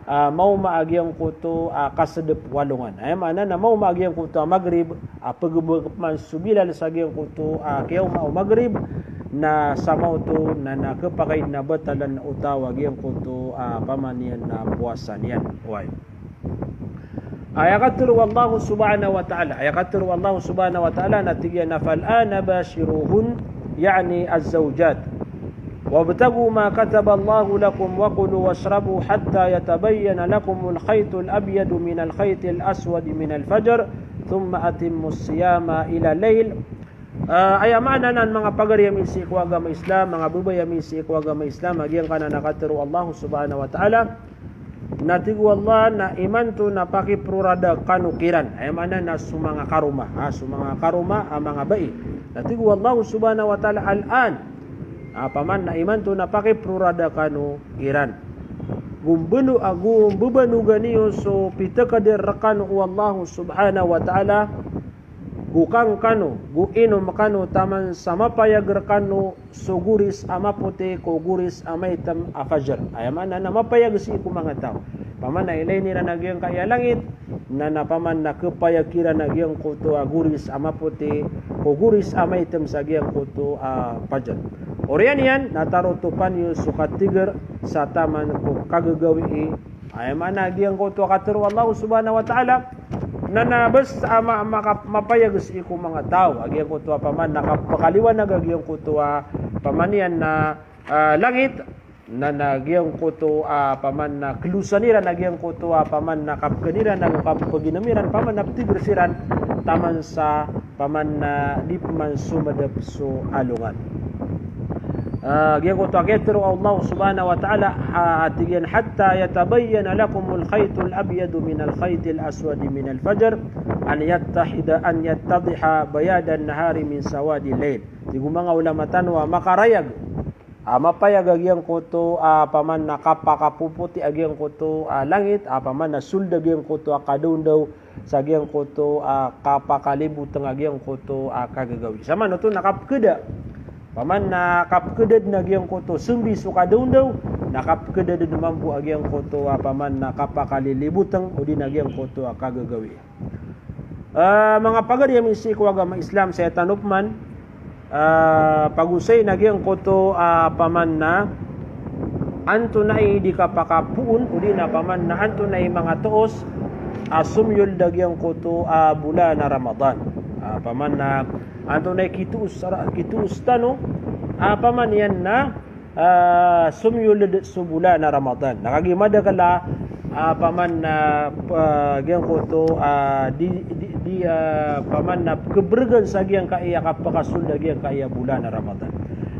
a, maoma a giyangkoto a kasdp o alongan. Aya maana na maoma a giyangkoto a Maghrib, a, pgbk pman so Bilal sa giyangkoto a kiyaoma o Maghrib, na samaoto na, na khapakay na batalan o taw a giyangkoto a paman iyan na powasa niyan. Oway. Aya katharo o Allah subhanahu wa ta'ala. Aya katharo o Allah subhanahu wa ta'ala na tig iyan a, "Fal ana bashiruhun," ya'ni az-zawjat. "Wabtaghu ma kataba Allahu lakum wa kulu washrabu hatta yatabayyana lakumul khaytul abyadu minal khaytil aswadi minal fajr, thumma atimmus siyama ila layl." A, aya maana nan manga pagari ami sii ko agama Islam, manga babay ami sii ko agama Islam, a giyangkanan a katharo o Allah subhanahu wa ta'ala, na tig o Allah na imanto na pakiprorada kano kiran. Aya maana na so manga karoma, a, so manga karoma a manga bai. Na tig o Allah subhanahu wa ta'ala, "Al-an." A, paman na imanto na pakiprorada kano kiran. Gombano, a, gombabanogan iyo so pitakadar rkano o Allah subhanahu wa ta'ala, go kang kano, go inom kano taman sa mapayag rkano so goris a mapoti ko goris a maitm a fajr. Aya maana na mapayag sii ko manga taw. Paman na ilayn iran a giyangkaya langit, na, na paman na khapayag kiran a giyangkoto a goris a mapoti ko goris a maitm sa giyangkoto a fajr. Oriyan iyan na tarotopan iyo so katigr sa taman ko kagagawii. Aya maana a giyangkoto a katharo o Allah subhanahu wa ta'ala, na, na basta a ma-, maka-, mapayag sii ko manga taw a giyangkoto a paman na kapakaliwanag a giyangkoto a paman iyan na, a, langit, na, na giyangkoto a paman na klosan iran a giyangkoto a paman na kapkn iran a kappaginm iran, paman na ptigr siran taman sa paman na di pman somdp so alongan. A, giyangkoto a katharo o Allah subhanahu wa ta'ala, a, tig iyan, "Hatta yatabayyana lakumul khaytul abyadu minal khaytil aswadi minal fajr, an yattahida, an yattadiha bayadan nahari min sawadil layl." Tig o manga ulama tano a makarayag, a, mapayag a giyangkoto a paman na kapakapopoti a giyangkoto a langit, a, paman na sold a giyangkoto a kadaondaw sa giyangkoto a kapakalibotng a giyangkoto a kagagawii. Samanoto na kapkhada. Paman na kapkhada dn a giyangkoto sombi so kadaondaw, na kapkhada dn mambo a giyangkoto a paman na kapakalilibotng odi na giyangkoto a kagagawii. A, manga pagari ami sii ko agama Islam, saya tano pman, a, pagosay na giyangkoto a paman na antonaa i di kapakapoon, odi na paman na antonaa i manga toos a somiyold a giyangkoto a bolan a Ramadan. A, paman na antonaa i kitoos, kitoos tano a paman iyan na, a, somiyold so bolan a Ramadan. Na kagiya madakl a, a, paman na, a, giyangkoto, a, di, di, di, a, paman na khabrgn sa giyangkaya kapakasold a giyangkaya bolan a Ramadan.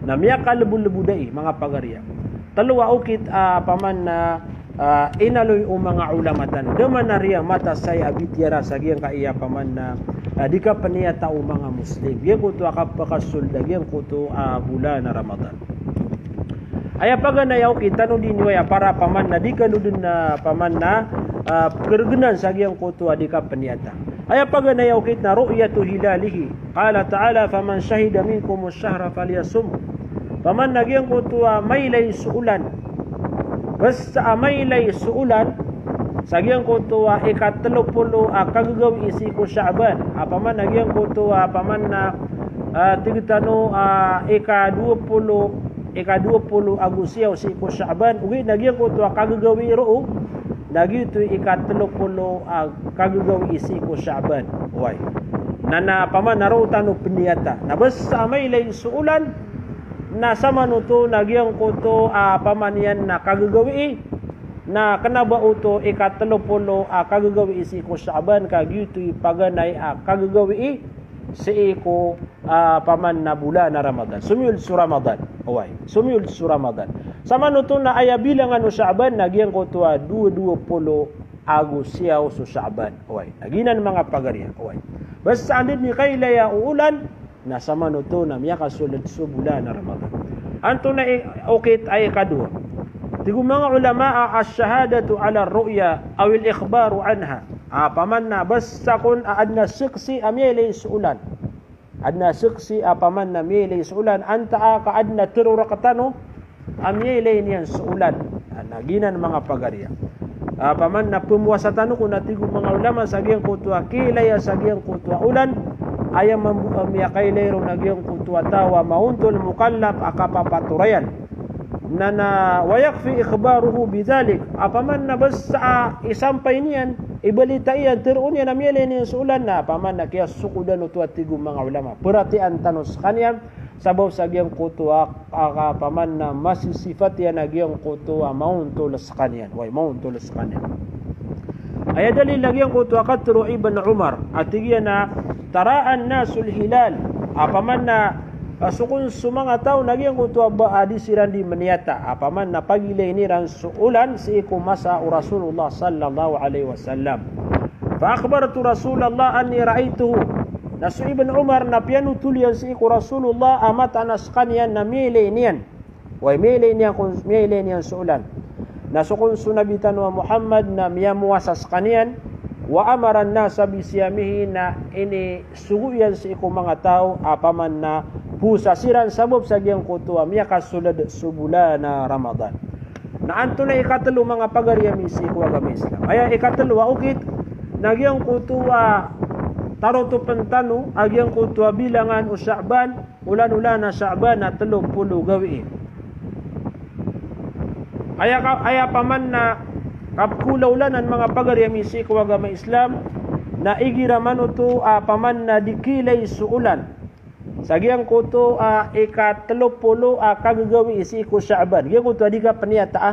Na miyakalbolbod ai, manga pagari ami. Tlo a okit a paman na, a, inaloy o manga ulama tano. Da man a riya matasay a bitiyara sa giyangkaya paman na, a, di kapniyata o manga Muslim. Giyangkoto a kapakasold a giyangkoto a bolan a Ramadan. Aya paganay a okit tano dii niyo aya para paman na di kano dn a paman na, a, pkhrgnan sa giyangkoto a di kapniyata. Aya paganay a okit na ru'yatu hilalihi. Qala ta'ala, "Faman shahida minkumush shahra falyasumhu." Paman na giyangkoto a mailay so olan. Basta a mailay so olan sa giyangkoto a ikatlo polo a kagagawii sii ko Sha'ban. A paman na giyangkoto a paman na, a, tig tano a ikadowa polo, ikadowa polo ago siyaw sii ko Sha'ban. Ogaid na giyangkoto a kagagawii roo na giyoto i ikatlo polo a kagagawii sii ko Sha'ban. Oway. Na, na paman na roo tano pniyata. Na basta a mailay so olan, na samanoto na giyangkoto a paman iyan na kagagawii, na kna ba oto ikatlo polo a kagagawii sii ko Sha'ban, ka giyoto i paganay a kagagawii sii ko, a, paman na bolan a Ramadan. Somiyold so Ramadan. Oway. Somiyold so Ramadan. Samanoto na aya bilangan o Sha'ban na giyangkoto a dowa, dowa polo ago siyaw so Sha'ban. Oway. Na giyanan manga pagariya. Oway. Basta anda dn i kailaya o olan, na samanoto na miyakasold so bolan a Ramadan. Antonaa i okit a ikadowa? Tig o manga ulama a ash-shahadatu ala ar-ru'ya aw al-ikhbaru anha. Opama na basta kon a adn a saksi a miyailay so olan. Adn a saksi a opama na miyailay so olan, antaa ka adn a tero rktano a miyailay niyan so olan. Na giyanan manga pagariya. Opama na pmowasa tano kon a tig o manga ulama sa giyangkoto a kiilaya sa giyangkoto a olan, aya mambo a miyakailay ron a giyangkoto a taw a maontol mukallaf a kapapatorayan. Na, na, wa yakfi ikhbaruhu bidhalik. Opama na basta a isampay niyan, ibalita iyan, teroon iyan a miyailay niyan so olan, na opama na kiyasokodan oto a tig o manga ulama. Paratiyayaan tano skaniyan, sabap sa giyangkoto a, a, opama na masisipat iyan a giyangkoto a maontol skaniyan. Oway, maontol skaniyan. Aya dalil na giyangkoto a katero o Ibn Umar, a tig iyan a, "Tara an-nasul hilal." Opama na, a, so kon so manga taw na giyangkoto a ba a di siran di mniyata. Opama na pagilayn iran so olan sii ko masa o Rasulullah sallallahu alaihi wasallam. Fa akhbartu Rasulallah anni ra'aituhu. Na so Ibn Umar na piyanothol iyan sii ko Rasulullah a mataan a skaniyan na miyailay niyan. Oway, miyailay niyan kon, miyailay niyan so olan. Na so kon so Nabi tano a Muhammad na miyamowasa skaniyan, wa amara an-nasa bi siyamihi, na inisogo iyan sii ko manga taw a opama na powasa siran sabap sa giyangkoto a miyakasold so bolan a Ramadan. Na antonaa i ikatelo manga pagariya mi sii ko agama Islam? Aya ikatelo a okit na giyangkoto a tarotopn tano a giyangkoto a bilangan o Sha'ban, olan-olan a Sha'ban na telo polo gawii. Aya ka, aya opama na kapkolaolanan manga pagariya mi sii ko agama Islam, na igira man oto a opama na di kiilay so olan sa giyangkoto a ikatelo polo a kagagawii sii ko Sha'ban. Giyangkoto a di kapniyata a.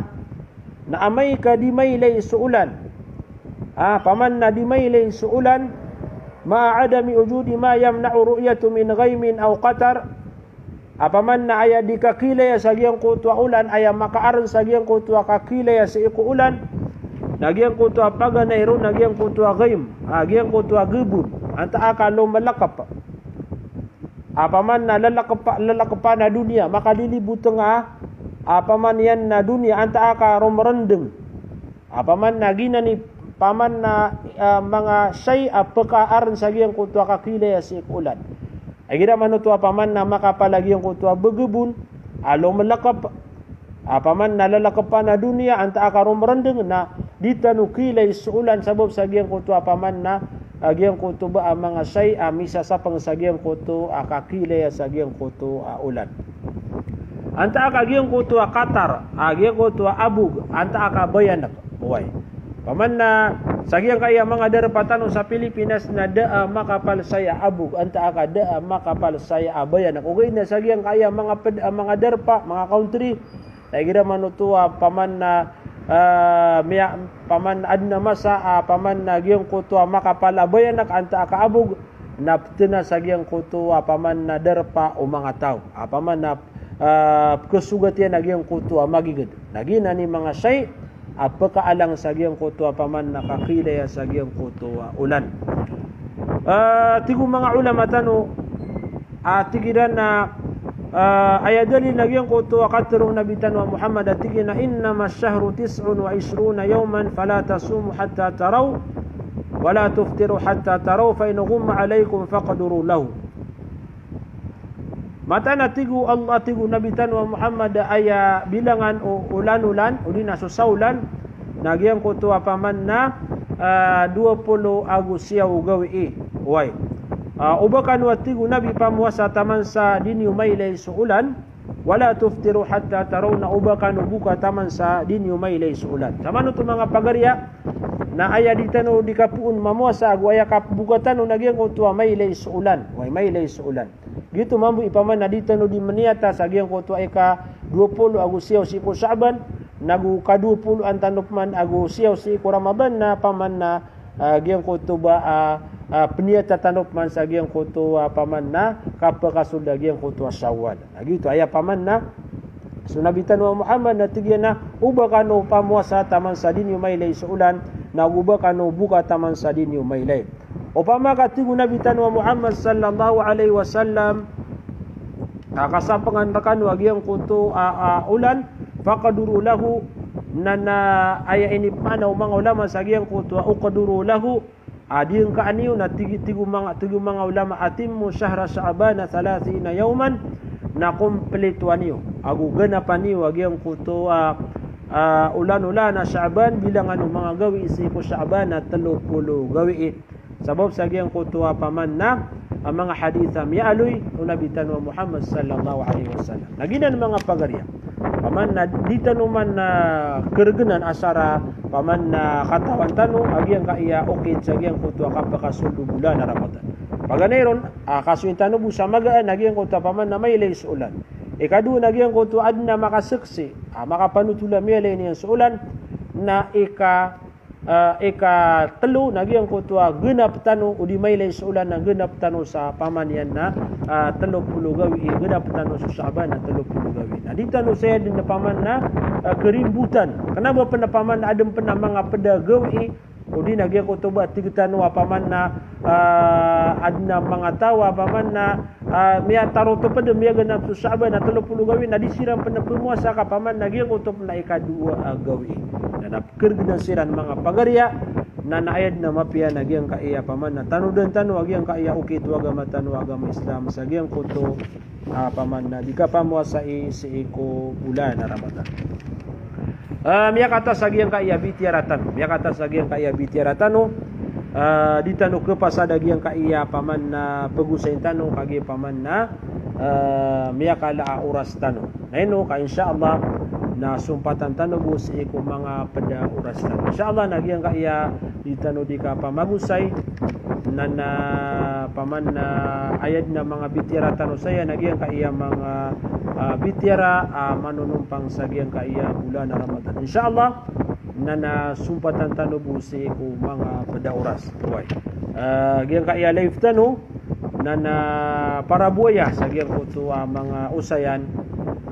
Na amay ka di mailay so olan. A, opama na di mailay so olan, ma'a adami wujudi ma yamna'u ru'yatu min ghaimin aw qatar. Opama na aya di kakiilaya sa giyangkoto a olan, aya makaarn sa giyangkoto a kakiilaya sii ko olan, na giyangkoto a paganay ron na giyangkoto a ghaim, a, giyangkoto a gabon, antaa ka lomalakp. Opama na lalakpa, lalakpan a doniya, makalilibotng a, opama niyan na doniya, antaa ka romrndng. Opama na giyanan i, opama na, ah, manga shay a pkaarn sa giyangkoto a kakiilaya sii ko olan. Igira man oto opama na makapal a giyangkoto a bgabon, a lomalakp, opama na lalakpan a doniya, antaa ka romrndng, na di tano kiilay so olan sabap sa giyangkoto opama na, ah, giyangkoto ba a manga shay a misasapng sa giyangkoto a kakiilaya sa giyangkoto a olan. Antaa ka giyangkoto a qatar, a giyangkoto a abog, antaa ka bayanak. Oway. Opama na sa giyangkaya manga darpa tano sa Pilipinas na da a makapal saya abog, antaa ka da a makapal saya a bayanak. Ogaid na sa giyangkaya manga pd a manga darpa, manga country, na igira man oto a opama na, ah, miya, opama na adn a masa, ah, opama na giyangkoto a makapal a bayanak antaa ka abog, na ptn a sa giyangkoto a opama na darpa o manga taw. Opama na, ah, pkhasogat iyan a giyangkoto a magigd. Na giyanan i manga shay a pkaalang sa giyangkoto a opama na kakiilaya sa giyangkoto a olan. Ah, tig o manga ulama tano, a tig iran na, ah, aya dalil na giyangkoto a katharo o Nabi tano a Muhammad a tig iyan a, "Innama ash-shahru tis'un wa ishruna yawman, fala tasumu hatta taraw, wala tuftiru hatta taraw, fa in ghumma alaykum faqduru lahu." Mataan a tig o Allah, tig o Nabi tano a Muhammad, aya bilangan o olan-olan, odi na so saolan, na giyangkoto a opama na, ah, dowa polo ago siyaw gawii. Oway. Ah, oba kano a tig o Nabi pamowasa taman sa di niyo mailay so olan, wala tuftiru hatta taraw, na oba kano boka taman sa di niyo mailay so olan. Samanoto manga pagariya, na aya di tano di kapoon mamowasa ago aya kapoboka tano na giyangkoto a mailay so olan. Oway, mailay so olan. Giyoto mambo i opama na di tano di mniyata sa giyangkoto a ika dowa polo ago siyaw sii ko Sha'ban, nago ka dowa polo an tano pman ago siyaw sii ko Ramadan na opama na, ah, giyangkoto ba, ah, ah, pniyata tano pman sa giyangkoto a opama na kapakasold a giyangkoto a Shawwal. Na giyoto aya opama na so Nabi tano a Muhammad na tig iyan a oba kano pamowasa taman sa di niyo mailay so olan, na go ba kano boka taman sa di niyo mailay. Opama ka tig o Nabi tano a Muhammad sallallahu alaihi wasallam, a, kasapangan rkano a giyangkoto a, a, olan, faqduru lahu, na, na aya inipmaana o manga ulama sa giyangkoto a uqduru lahu, a, diyangkaan iyo, na tig, tig o manga, tig o manga ulama, atimmu shahra Sha'bana thalathina yawman, na kompletoan iyo ago ganapan iyo a giyangkoto a, a, olan-olan a Sha'ban, bilangan o manga gawii sii ko Sha'ban na telo polo gawii. Sabap sa giyangkoto a paman na, a, manga hadith a miyaaloy o Nabi tano a Muhammad sallallahu alaihi wasallam. Na giyanan manga pagariya, paman na di tano man, a, kergenan asar a paman na katawan tano a giyangkaya okit sa giyangkoto a kapakasold o bolan a Ramadan. Paganay ron, a, kasoy tano bo sa magaan a giyangkoto a paman na mailay so olan. Ikadowa na giyangkoto a aden a makasaksi a makapanotol a miyailay niyan so olan, na ika a, ikatelo na giyangkoto a genap tano, o di mailay so olan na genap tano sa paman iyan na, a, telo polo gawii, genap tano so Sha'ban na telo polo gawii. Na di tano saya den a paman na, a, kerimbotan. Kena ba pen a paman na aden pen a manga ped a gawii, o di na giyangkoto ba tig tano a paman na, a, aden a manga taw a paman na, a, miyatarotop den, miyagenap so Sha'ban na telo polo gawii, na di siran pen pemowasa ka paman na giyangkoto pen a ikadowa a gawii. Na na kergenan siran manga pagariya, na na aya den a mapiya na giyangkaya paman na tanodan tano a giyangkaya okit o agama tano a agama Islam sa giyangkoto a paman na di kapamowasai sii ko bolan a Ramadan. A, miyakatas a giyangkaya bitiyara tano, miyakatas a giyangkaya bitiyara tano, a, di tano kepasad a giyangkaya paman na pegosayin tano, kagiya paman na, a, miyakala a oras tano. Na ino ka, insha Allah, na sompatan tano bo sii ko manga ped a oras tano. Insha Allah, na giyangkaya di tano di kapamagosay, na, na paman na aya den a manga bitiyara tano saya na giyangkaya manga, a, bitiyara a manonompang sa giyangkaya bolan a Ramadan. Insha Allah, na, na sompatan tano bo sii ko manga ped a oras. Oway. A, giyangkaya live tano, na, na parabowaya sa giyangkoto a manga osayan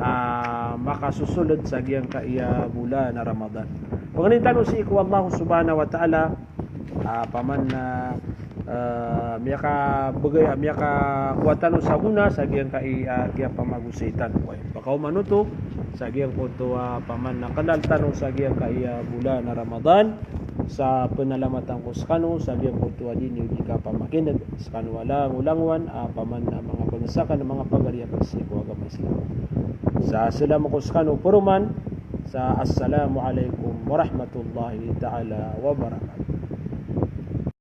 a makasosoled sa giyangkaya bolan a Ramadan. Pangnin tano sii ko Allah subhanahu wa ta'ala, a, paman na, a, miyakabegay, miyakakowa tano sa gona sa giyangkaya, a, kiyapamagosay tano. Oway. Pakaoma oto sa giyangkoto a paman na kelal tano sa giyangkaya bolan a Ramadan. Sa penalamatan ko sekano sa giyangkoto a di niyo di kapamakineg, sekano a langolangowan a paman na manga bangsa aken, manga pagariya aken sii ko agama Islam. Sa salam ko sekano peroman sa assalamu alaikum warahmatullahi ta'ala wabarakatuh.